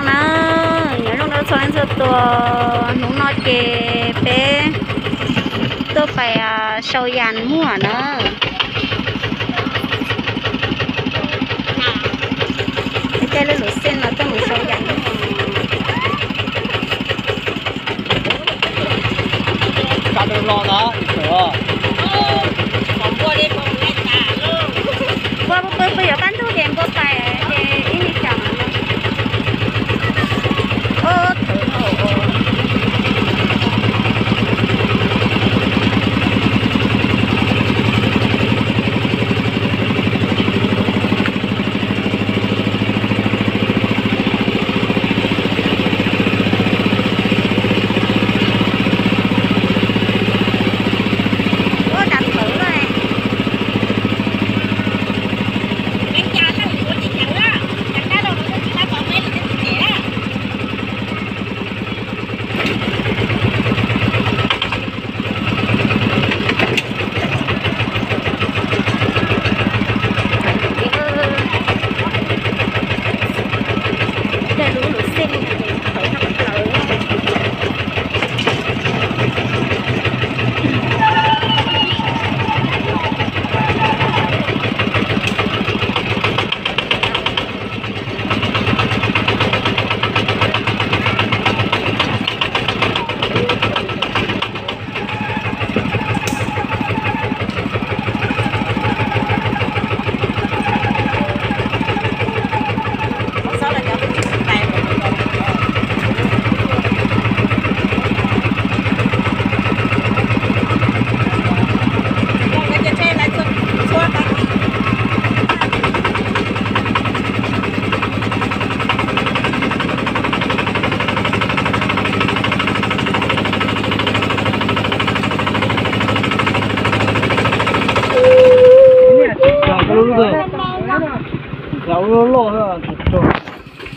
Na, nyob zoo rau txhua leej txhua tus, hnub no ces peb tuaj pais sau yas muag na. Peb caij lub luv xej no tuaj mus sau yas muag. Peb yuav pab ntug ces npua pais ces ib me caum.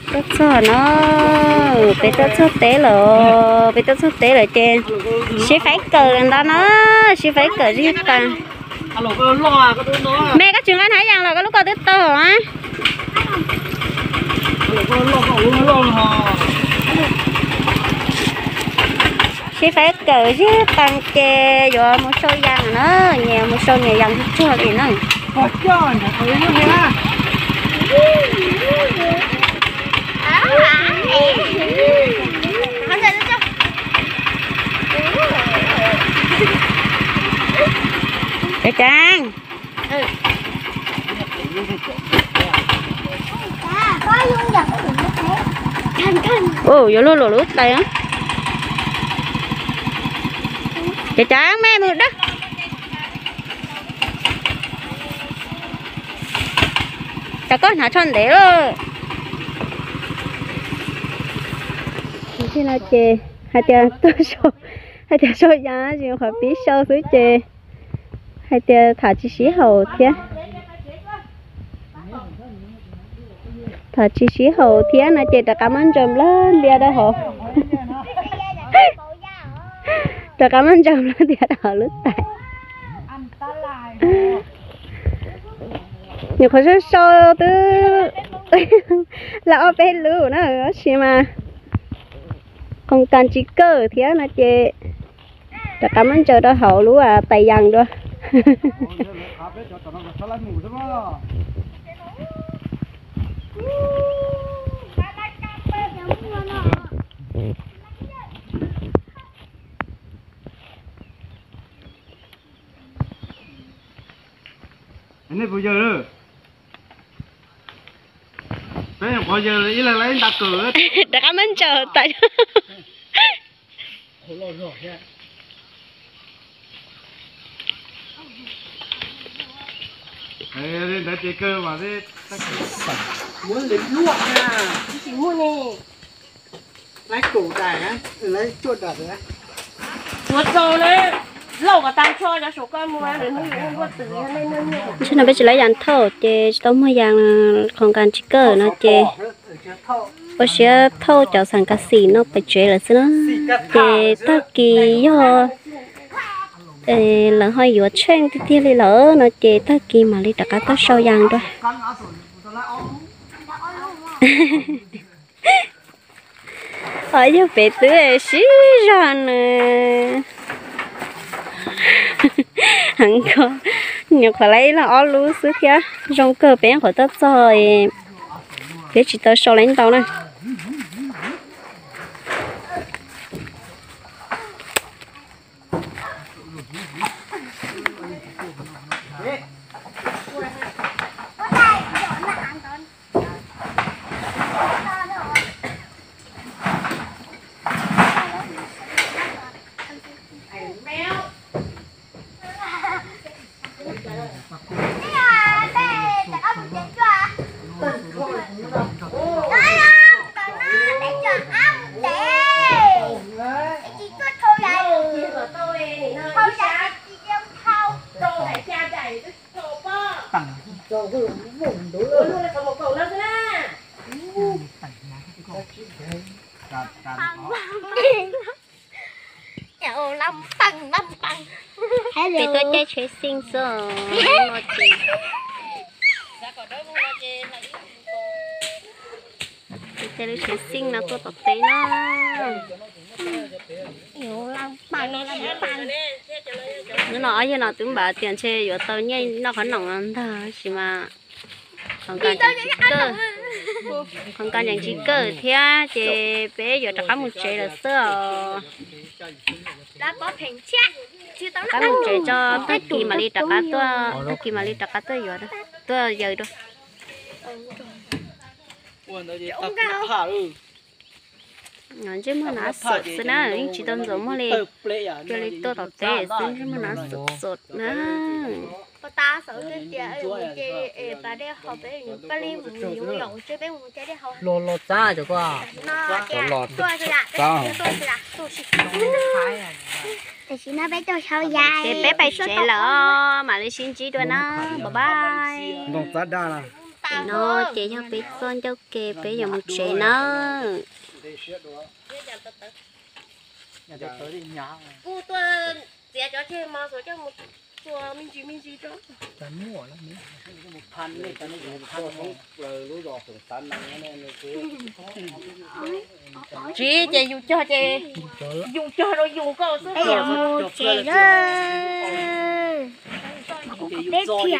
Tuaj txog no, peb tuaj txog teb lawm, peb tuaj txog teb lawm ces sib faib kawm lawm ntag na, sib faib kawm zig tas. Me koj tsis nqa hnav yas los koj lub ko twb tag a. Sib faib kawm zig tas ces yuav mus sau yas na, nyias mus sau nyias yas tsuag tsuag li na. Cov cav, yuav luag luam lub tais. Cov cav, me mus dab. Cov koj hnav tsho ntev lawm. Tsis no ces hais tias tuaj sau, hais tias sau yas tsis qhov pib sau xwb ces hais tias tham tsis sib haum thiab. Tham tsis sib haum thiab no ces rov qab muab ntsaws nplawg ntias rau hauv. Rov qab muab ntsaws nplawg ntias rau hauv lub tais. Nyuam qhuav sau sau twb lawm ob peb lub na, tab sis mas qhov kas tsis kawg thiab no ces rov qab muab ntsaws rau hauv lub tais yas dua. Nej puas yawg? Peb nyuam qhuav yawg ib leeg lawv ib nta kawm. Rov qab muab ntsaws tas. Ntawd ces kawg mas. Muab lwm luaj na, tsis muaj ne. Lawv kaum daim, lawv cuaj daim. Ua tsaug na, lauj kom tag nrho cov saum koj mus, lwm hnub yuav muaj twm nej noj nyiaj. Ntshai no peb tsis lawv yas thauj ces tsis tau muag yas, qhov kas tsis kawg no ces ua siab thauj cov xas kas xim no pem tsev lawm xwb na. Ces tag kis yog lawv ho yuav tsheej tiag tiag li lawm no ces tag kis mam li rov qab tuaj sau yas dua. Os, yog pem twb siv zog nws heev kawg, nyuam qhuav lawv ib los ob lub xwb thiab zoo kawg, peb nyuam qhuav tuaj txog, peb tsis tau sau lawv ntau na. Peb tuaj caij tsheb xeej xwb no ces, peb caij lub tsheb xeej no tuaj tom teb na. Hnub no ob yawg no twb npaj tias ntshe yuav tau nyiaj noj qhob noom no ntag, tab sis mas qhov nqa tsis kawg, qhov nqa nyeem tsis kawg thiab ces peb yuav rov qab mus tsev lawm xwb os. Rov qab mus tsev tso, tag kis mam li rov qab tuaj, tag kis mam li rov qab tuaj yuav, tuaj yaws dua. Ntsej muag hnav xom xwb na, yeej tsis tau ntxuav muag li, cia li tuaj tom teb xwb ntsej muag hnav xom xom na. Los txab cov ko, los txab. Tam sim no peb tau sau ya, ces peb pais tsev lawm, mam li sib ntsib dua na, bye bye. Tam no ces yog peb txoj ncauj ke, peb yuav mus tsev na. Tsis ces yus cog ces yus cog rau yus nkaus xwb. Peb yuav mus tsev lawm. Peb thiaj